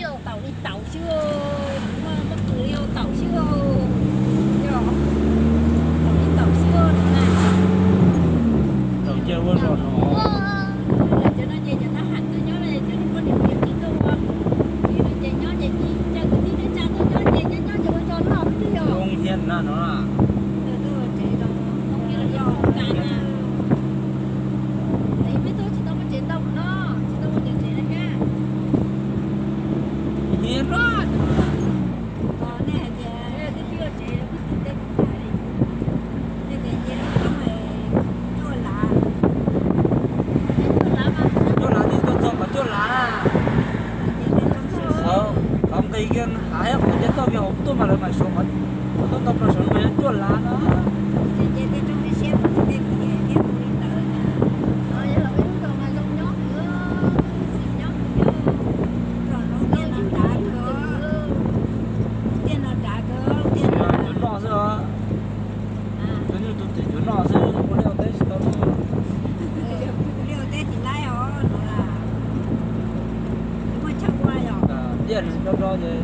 Taum li taum xwb, muaj muaj qws li taum xwb, taum li taum xwb no na. Taum cia ua zog no. Cov no ces cov thab ham tuaj nyob no, cov niag poj niam tsis tuaj ua. Ces no ces nyob ces cia kwv tij neej tsa tuaj nyob ces nyob nyob ces ua zog noj xwb yog. Zoo hiab na no. Tsev no, yog cas na. Peb tuaj tsis tau muaj tsev ntau no, tsis tau muaj cov tsev no thiab. Hiab no. Nej hais tias nej twb ua tsev pib tis tej kuv tas li, nej tias cia li coj cuaj lav, cuaj lav twb tuaj txog kom cuaj lav. Qhov nqis kiag hav thiab qhov caj tauj kiag hauv tuaj mas lawv mam suav qhov tuaj tau plaws saum no yog cuaj lav no. Tiaj no dav kawg, tiaj no dav kawg. Cov noj xwb os. Tus nyuj tus twm cov noj xwb, ua liaj ua teb tsis tau noj. Ua liaj ua teb tsis laib os no. Muaj chaw ua yom. Tiaj nws nro nro ces